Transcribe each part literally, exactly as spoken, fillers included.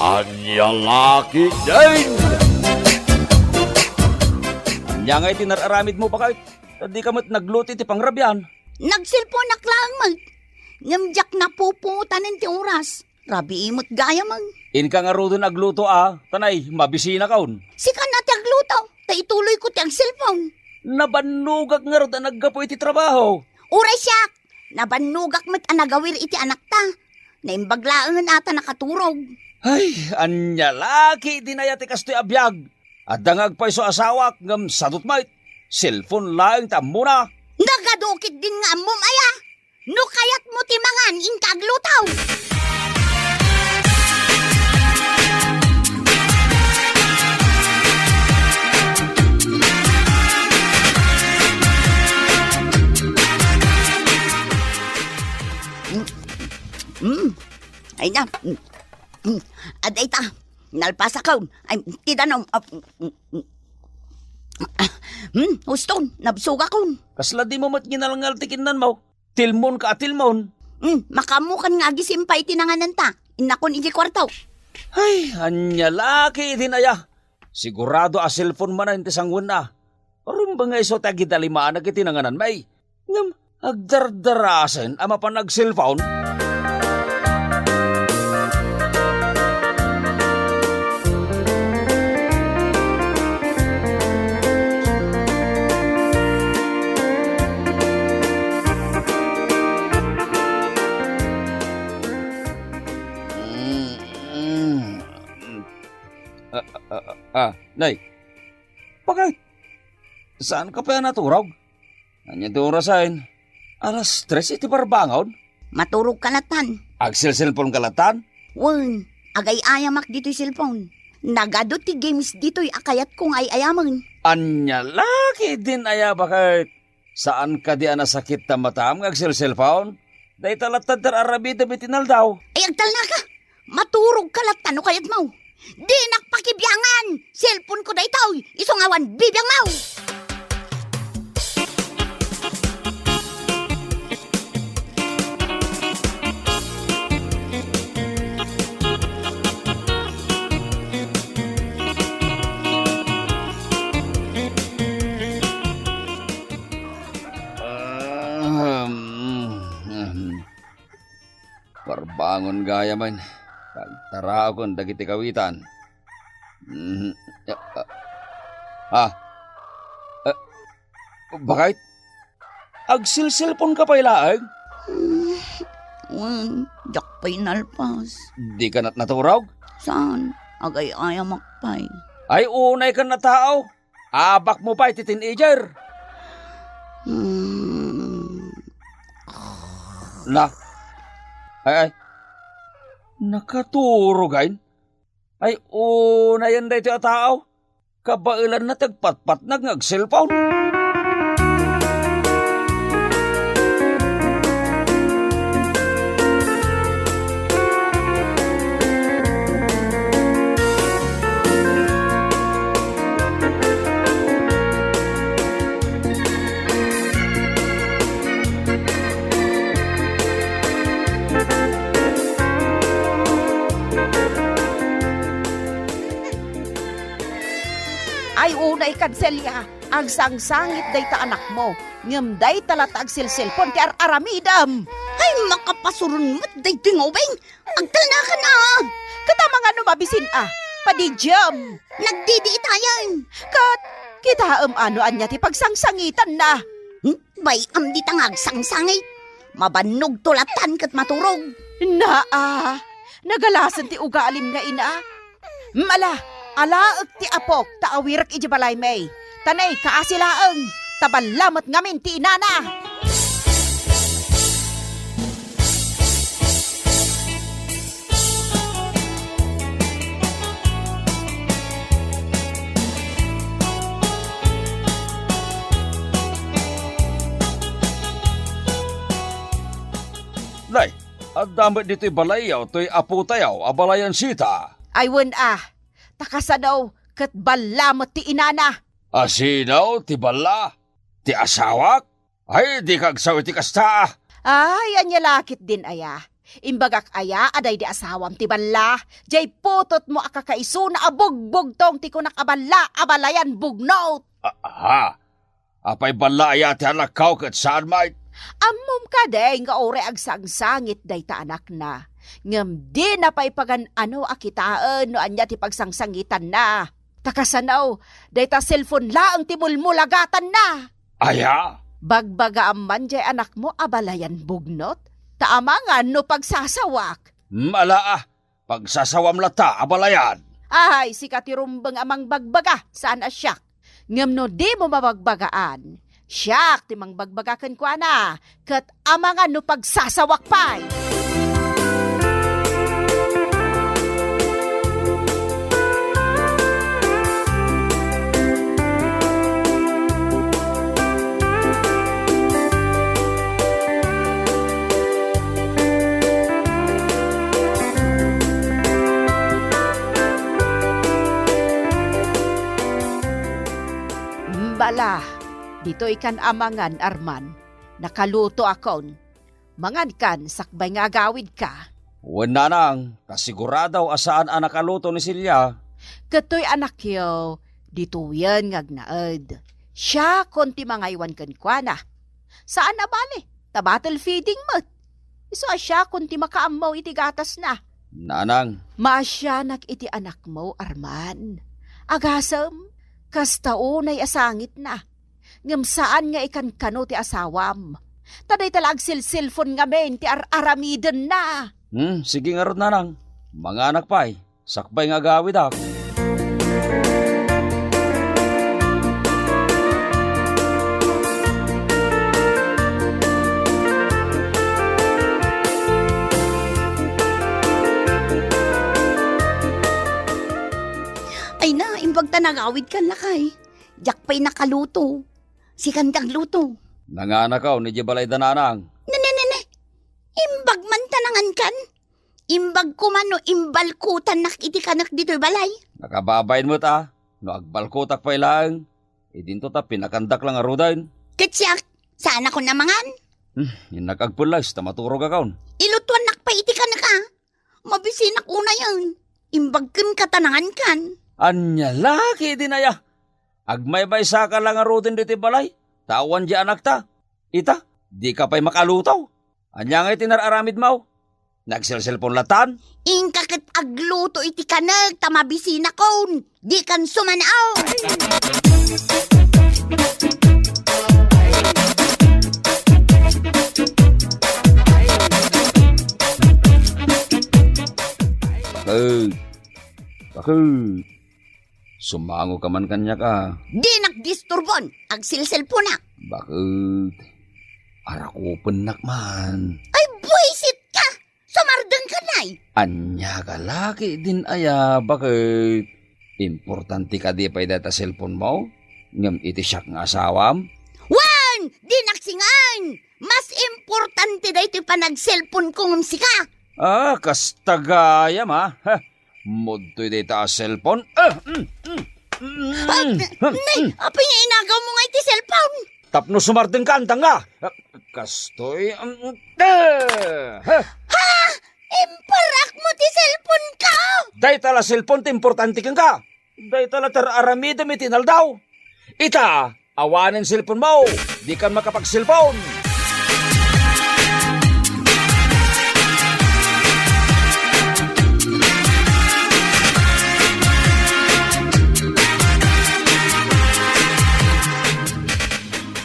Ania la ketdin? Ania ngay ti nar-aramidmo, baket? Ta dika met nagluto iti pangrabian. Nagselponak laeng met. Ngem diak napupuotanen ti oras. Rabii met gayam. Inka ngaruden agluto a, ta nay, mabisinakon. Sika na ti agluto, ta ituloyko ti agselpon. Nabannogak ngarud a naggapu iti trabaho. Uray siak, nabannogak met a nagawir iti anakta. Naimbag laengen a ta nakaturog. Ay, ania la ketdin aya ti kastoy a biag? Adda nga agpayso asawak ngem sadut met. Cellphone laeng ti ammona. Nagadu ketdin nga ammom aya? No kayatmo ti mangan, inka agluto. Mm. Mm. Ay na. Mm. Mm. Adda ita. Nalpasakon. Ay, ti danom. Ah, mm, mm. Ah, hmm, uston, nabsogakon. Kasla dimo met nginalngal ti kinnanmo? Tilmonka a tilmon. Hmm, makaammokan nga agisimpay ti nangananta. Innakon iti kuarto. Ay, ania la ketdin aya? Sigurado a cellphone manen ti sanguenna. Rumbeng nga isu ti agidalimanak iti nangananmi. Ngem agdardarasen a mapan agselpon? Mm, mm. Ah, ah, ah, ah, nay. Bakit? Saanka pay a naturog? Ania ti orasen? Alas tres iti barbangon? Maturogka lattan. Agselselponka lattan? Wen, agay-ayamak ditoy cellphone. Nagadu ti games ditoy a kayatko nga ay-ayamen. Ania la ketdin aya, baket? Saan kadi a nasakit ta matam nga agselselpon? Dayta latta ti ar-aramidem iti inaldaw. Ay, agtalnaka! Maturogka latta no kayatmo. Dinak pakibiangan! Cellphone-ko daytoy, isu nga awan bibiangmo! Ahem. Ahem. Barbangon gayamen. Agtaraokon dagiti kawitan. Mhm. Ah, ah. Ah. Eh, bakit? Agselselponka pay laeng? Mm, wen, diak pay nalpas. Dika nat-, naturog? Saan? Agay-ayamak pay. Ay, unaykan a tao. Abakmo pay ti teenager. Mm. Na. Ay, ay. Nakaturog, ay. Ay, unayen daytoy a tao. Kabaelanna ti agpatpatnag nga agselpon. Ay, unay kad, Celia, agsangsangit dayta anakmo, ngem dayta latta agselselpon ti ar-aramidem. Ay, makapasuron met daytoy nga ubing. Agtalnakan a! Ket amangan no mabisin a, padidiam. Nagdidiitayen. Ket kitaem a no ania ti pagsangsangitanna. Hmm? Bay-am dita nga agsangsangit. Mabannogto lattan ket maturog. Naa, nagalasen ti ugalim nga ina. Mala, alaek ti apok ta awirek idiay balaymi. Ta nay, kaasi laeng, ta balla met ngamin ti inana. Nay, adda met ditoy balayyo toy apotayo a balayan sita. Ay, wen a, ta kasano ket balla met ti inana. A sino ti balla? Ti asawak? Ay, dika agsaw iti kasta. Ay, ania la ketdin aya? Imbagak aya a daydi asawam ti balla? Jay putotmo a kakaisuna a bugbugtong ti kunak a balla, abalayan bugnot. Ah, aha. Apay balla aya ti anakko ket saan met? Ammom kadi nga uray agsangsangit dayta anakna. Ngem dina pay pagan-ano a kitaen no ania ti pagsangsangitanna. Ta kasano, dayta cellphone laeng ti mulmulagatanna. Aya? Bagbagaam man jay anakmo a balayan bugnot? Ta amangan no pagsasawak. Hmm, ala, ah. Pagsasawam latta a balayan. Ay, sika ti rumbeng a mangbagbaga, saan a siak. Ngem no dimo mabagbagaan, siak ti mangbagbaga kenkuana, ket amangan no pagsasawak pay. Bala, ditoy kan amangan, Arman. Nakalutoakon. Mangankan sakbay nga agawidka. Wen, nanang, ta sigurado a saan a nakaluto ni Celia. Ket toy anakyo, ditoyen nga agnaed. Siakon ti mangaywan kenkuana. Saan a bale, ta bottle feeding met. Isu a siakon ti makaammo iti gatasna. Nanang. Maasianak iti anakmo, Arman. Agasem, kasta unay a sangitna. Ngem saan nga ikankano ti asawam. Ta dayta la agselselpon ngamin ti ar-aramidenna. Hmm, sige ngarud, nanang. Manganak pay, sakbay nga agawidak. Ay na, imbag ta nagawidkan, lakay. Diak pay nakaluto. Sikan ti agluto. Nanganakaw, ni di balay da nanang. Ne, ne, ne, ne. Imbag man ta nangankan. Imbag koma no imbalkutannak iti kanek ditoy balay. Nakababain met a, no agbalkutak pay laeng, idinto ta pinakandak la ngaruden. Ket siak, saanakon a mangan? Hmm, innak agpullas ta maturogakon. Ilutuannak pay iti kanek a. Mabisinak unayen. Imbag kenka ta nangankan. Ania la ketdin aya? Agmaymaysaka la ngaruden ditoy balay, ta awan di anakta. Ita, dika pay makaluto. Ania ngay ti nar-aramidmo? Nagselselpon latan? Inka ket agluto iti kanek ta mabisinakon. Dikan sumanaw. Bakit? Bakit? Sumango ka man kaniak a. Dinak disturbon, agselselponak. Bakit? Arakupennak man. Ay, buisit ka! Sumardeng ka, nay! Ania ka la ketdin aya, bakit? Importante kadi pay dayta cellphone mo? Ngem iti siak nga asawam? Wen! Dinak singaen! Mas importante daytoy panagselpon ko ngem sika. Ah, kasta gayam, ah. Ha, modtoy dayta a cellphone. Ah, mm, mm, mm, Ah, mm, nay, mm. Apay nga inagaw mo nga iti cellphone? Tapno sumardeng ka, antanga. Ah, kastoy, mm, eh, ha? Ha? Imparak mo ti cellphone ko? Dayta la cellphone ti importante kenka. Dayta la ti ar-aramidem iti inaldaw. Ita, awanen cellphone mo. Dikan makapagselpon.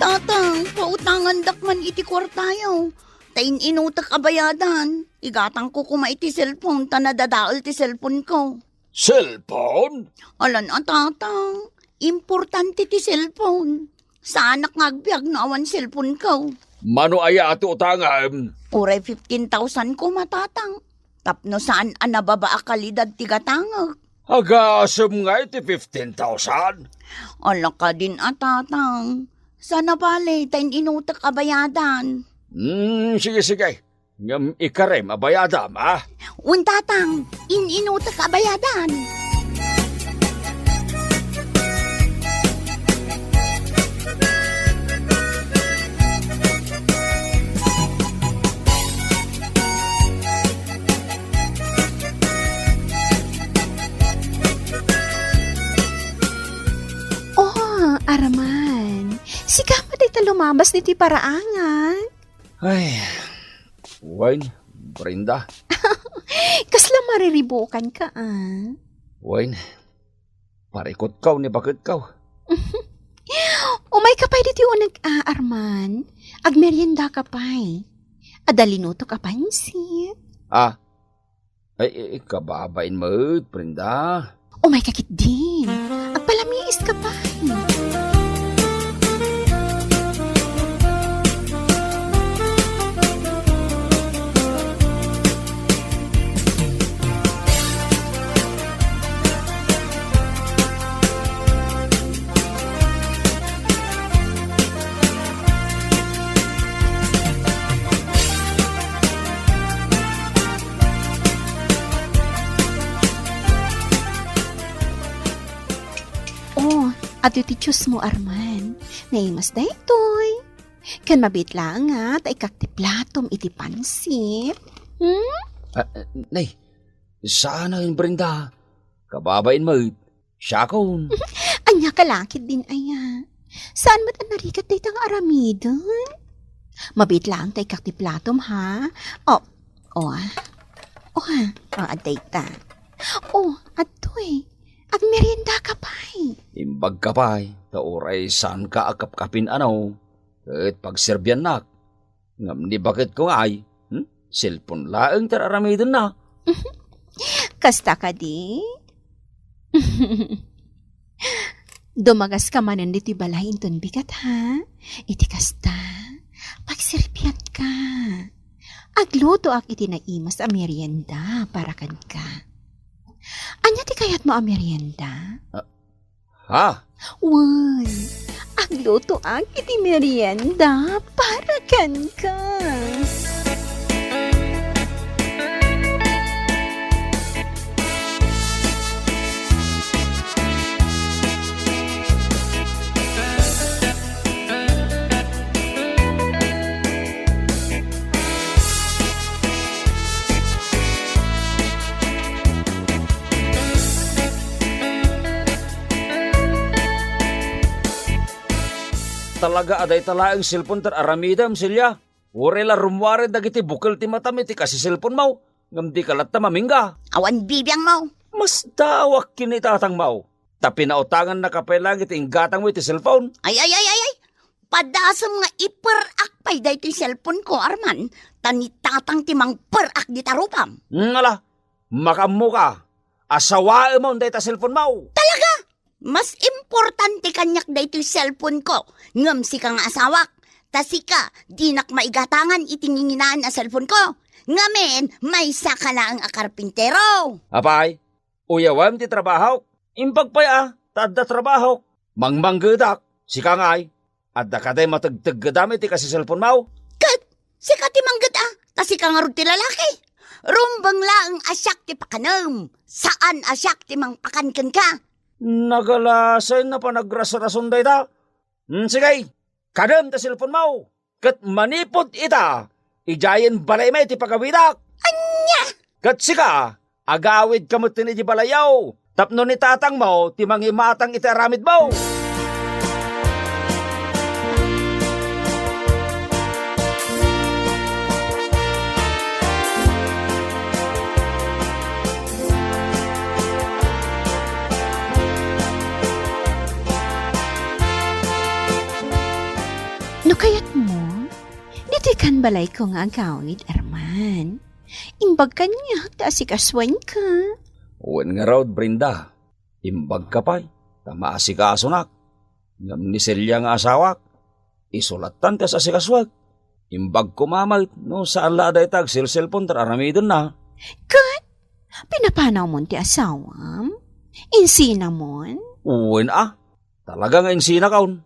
Tatang, pautangandak man iti kuartayo. Ta in-inutek a bayadan. Igatangko koma iti cellphone ta nadadael ti cellphone ko. Cellphone? Alan a, Tatang. Importante ti cellphone. Saanak nga agbiag no awan cellphone ko. Mano aya a ti utangem? Uray fifteen thousand koma, Tatang. Tapno saan a nababa a kalidad ti gatangek. Agasem nga iti fifteen thousand? Ala kadin a, Tatang. Sana bale, ta in-inutek a bayadan. Hmm, sige, sige. Ngem ikarem a bayadam, a? Wen, Tatang, in-inutek a bayadan. Ikaw met dayta lumabas ditoy paraangan. Ay, wen, Brenda. Kasla mariribukanka, ah. Wen, parikutko ni baketko. Umayka pay ditoy uneg, ah, Arman. Agmeriendaka pay. Adda linutok a pansit. Ah, Ay, ay, kababain met, Brenda. Umayka ketdin. Agpalamiiska pay. Oh, adu ti juice mo, Arman. Naimas daytoy. Ken mabiit laeng nga ta ikkak ti platom iti pansit. Hmm? Ah, ah, nay, saanen, Brenda. Kababain met. Siakon. Ania ka la ketdin aya? Saan met a narigat dayta nga aramiden? Mabiit laeng ta ikkak ti platom, ha? Oh, oh, ah. Oh, ha? Oh, adda ita. Oh, adtoy. Agmeriendaka pay. Imbagka pay, ta uray saanka a kapkapin, ano? Ket pagserbiannak. Ngem ni baketko ngay, hmm? Cellphone laeng ti ar-aramidenna. Kasta kadi? Dumagaska manen ditoy balay inton bigat, ha? Iti kasta, pagserbianka. Aglutoak iti naimas a merienda para kenka. Ania ti kayatmo a merienda? Ah, Ha? Wen, aglutoak iti merienda para kenka. Talaga a dayta laeng cellphone ti ar-aramidem, Celia. Uray la rummuaren dagiti bukel ti matam iti kasi cellphone-mo, ngem dika latta mamingga. Awan bibiangmo. Masdaawak ken ni tatangmo. Ta pinautangannaka pay laeng iti inggatangmo iti cellphone. Ay, ay, ay, ay, ay. Padasem nga iper-ak pay daytoy cellphone-ko, Arman. Ta ni tatang ti mangper-ak dita rupam. Ngala, makaammoka. Asawaemon dayta cellphone-mo. Talaga? Mas importante kaniak daytoy cellphone-ko. Ngem sika nga asawak. Ta sika, dinak maigatangan iti nginginaan a cellphone-ko. Ngamin, maysaka laeng a karpintero. Apay, uyawem ti trabahok. Imbag pay a, ta adda trabahok. Mangmanggedak, sika ngay, adda kadi mategteggedam iti kasi cellphone-mo? Ket, sika ti mangget-a, ta sika ngarud ti lalaki. Rumbeng laeng a siak ti pakanem, saan a siak ti mangpakan kenka. Nagalasay na panagrasrason dayta. Hmm, sige, kadem ta cellphone-mo. Ket manipud ita, idiayen balaymi ti pagawidak. Ania? Ket sika, agawidka metten idiay balayyo, tapno ni tatangmo ti mangimatang iti aramidmo. No kayatmo, ditoy kan balayko nga agawid, Arman. Imbag kaniak ta asikasuenka. Wen ngarud, Brenda. Imbagka pay, ta maasikasunak. Ngem ni Celia nga asawak, isu lattan ti as-asikasuek. Imbag koma met no saan la a dayta agselselpon ti ar-aramidenna. Ket, pinapanawmon ti asawam? Insinamon? Wen a, talaga nga insinakon.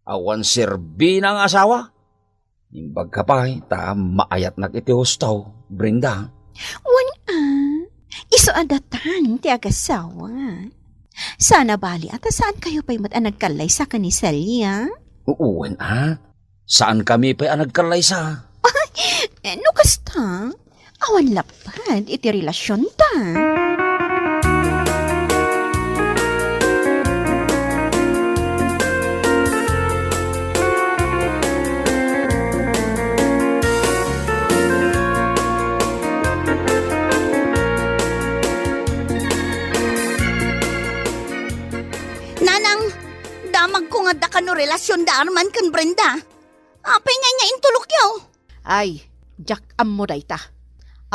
Awan serbina nga asawa. Imbagka pay ta maayatnak iti husto, Brenda. Wen a, isu a datang ti agasawa. Sana bali a ta saankayo pay met a nagkallaysa ken ni Celia? Wen a, saankami pay a nagkallaysa. Eh, no kasta, awan lapped iti relasionta. relasionda Arman ken Brenda. Apay ngay nga intulokyo? Ay, diak ammo dayta.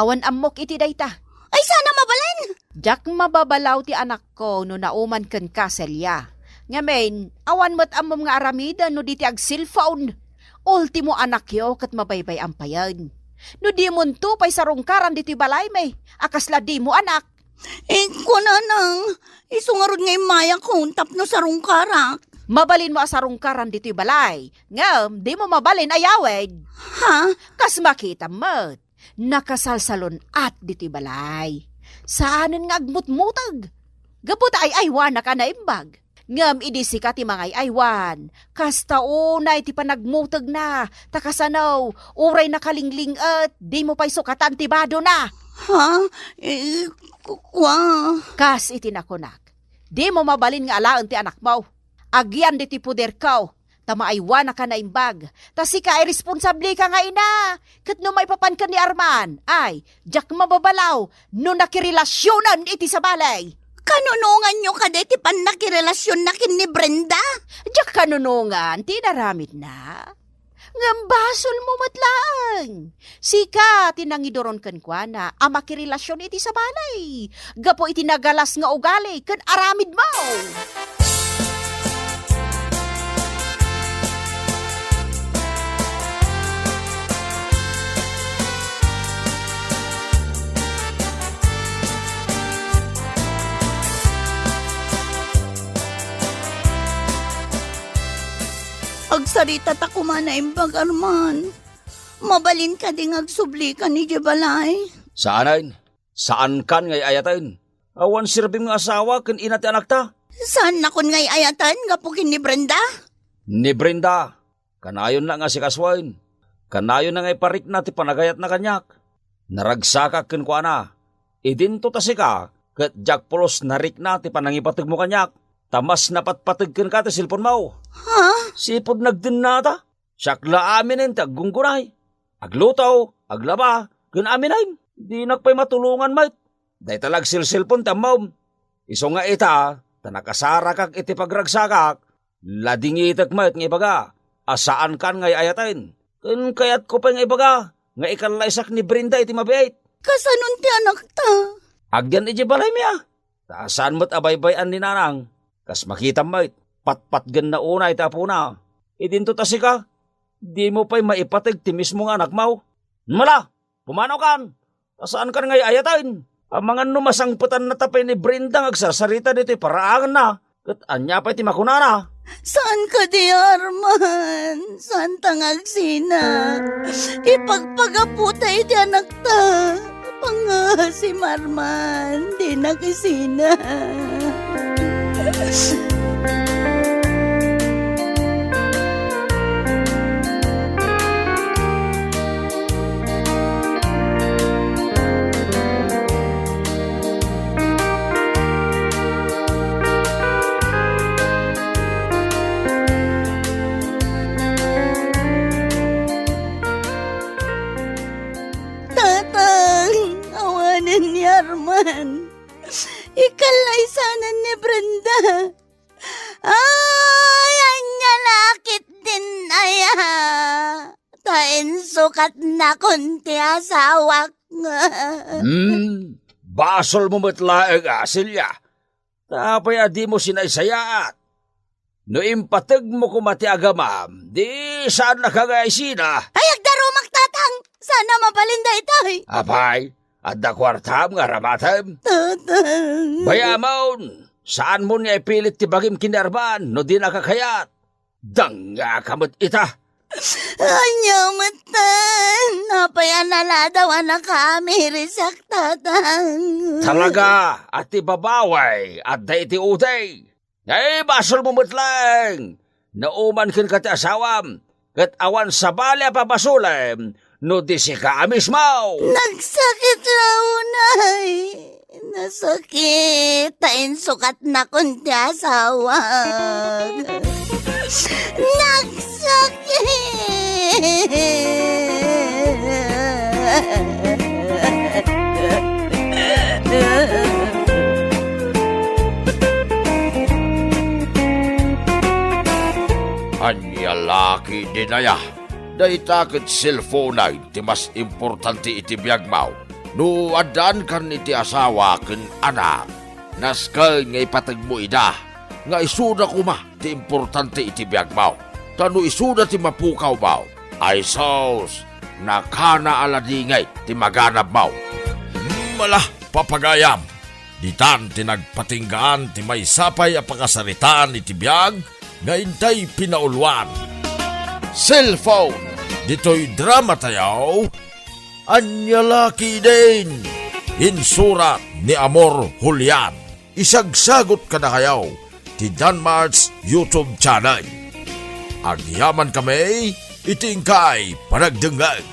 Awan ammok iti dayta. Ay, sana mabalin! Diak mababalaw ti anakko no nauman kenka, Celia. Ngamin, awan met ammom nga aramiden no di ti agcellphone. Ultimo anakyo ket mabaybay-an payen. No dimonto pay sarungkaran ditoy balaymi, a kasla dimo anak. Inko, nanang, isu ngarud nga immayakon tapno sarungkarak. Mabalinmo a sarungkaran ditoy balay, ngem dimo mabalin a yawid. Ha? Kas makitam met, nakasalsalun-at ditoy balay. Saanen nga agmutmuteg. Gapu ta ay-aywanak a naimbag. Ngem idi sika ti mangay-aywan, kasta unay ti panagmutegna, ta kasano, uray nakalingling-et, dimo pay sukatan ti badona. Ha? Eh, ku-, kua? Kas iti nakunak, dimo mabalin nga alaen ti anakmo. Agian ditoy poderko, ta maaywanak a naimbag, ta sika ay responsableka nga ina. Ket no maipapan ken ni Arman, ay, diak mababalaw no nakirelasionen iti sabali. Kanunonganyo kadi ti pannakirelasionna ken ni Brenda? Diak kanunongan ti inaramidna. Ngem basolmo met laeng. Sika ti nangiduron kenkuana a makirelasion iti sabali, gapu iti nagalas nga ugali ken aramidmo. Agsarita ta koma naimbag, Arman. Mabalin kadi nga agsublika idiay balay? Saanen. Saankan nga ay-ayaten. Awan serbim nga asawa ken ina ti anakta. Saannakon nga ay-ayaten gapu ken ni Brenda? Ni Brenda, kanayon la nga asikasuen. Kanayon nga iparikna ti panagayatna kaniak. Naragsakak kenkuana. Idinto ta sika, ket diak pulos narikna ti panangipategmo kaniak. Ta mas napatpateg kenka ti cellphone-mo. Ha? Sipud nagdennata. Siak la aminen ti aggunggunay. Agluto, aglaba, ken aminen. Dinak pay matulongan met. Dayta la agselselpon ti ammom. Isu nga ita, ta nakasarakak iti pagragsakak, ladingitek met nga ibaga a saankan nga ay-ayaten. Ken kayatko pay nga ibaga nga ikallaysak ni Brenda iti mabiit. Kasanon ti anakta? Agyan idiay balaymi a. Ta saan met a baybay-an ni nanang, kas makitam met, patpatgenna unay ti apona. Idinto ta sika, dimo pay maipateg ti mismo nga anakmo. Mala, pumanaw kan, ta saankan nga ay-ayaten. Amangan no masangpetanna ta pay ni Brenda nga agsarsarita ditoy paraanganna, ket ania pay ti makunana? Saan kadi, Arman? Saanta nga agsinak. Ipagpagapota iti anakta. Pangasim, Arman. Dinak isinak. Tatang, awanen ni Arman. Ikallaysanan ni Brenda. Ay, ania la ketdin aya? Ta insukatnakon ti asawak. Hmm, basolmo met laeng a, Celia. Ta apay a dimo sinaysayaat? No impategmo koma ti agamam, di saannaka nga isina. Ay, agdarumak, Tatang! Saan a mabalin daytoy? Apay, adda kuartam nga aramatem? Tatang. Bayamon, saanmon nga ipilit ti bagim ken ni Arman no dinaka kayat. Dangngaka met ita. Ania metten? Apay a naladaw a nakaamirisak, Tatang? Talaga a ti babawi adda iti udi. Ay, basolmo met laeng. Nauman kenka ti asawam, ket awan sabali a pabasolem no di sika a mismo. Nagsakit la unay. Nasakit ta insukatnakon ti asawak. Nagsakit. Dinaya, dayta ket cellphone ti mas importante iti biagmo. No addaankan iti asawa ken anak, nasken nga ipategmo ida nga isuda koma ti importante iti biagmo. Ta no isuda ti mapukawmo, ay sus, nakana a ladingit ti maganabmo. Mala, papagayam, ditan ti nagpatinggaan ti maysa pay a pakasaritaan iti biag nga intay pinauluan. Cellphone. Ditoy drama tayo, Ania la ketdin? Insurat ni Amor Julian. Isagsagot kadakayo ti Danmart's YouTube channel. Agyaman kami iti inkay panagdengngeg.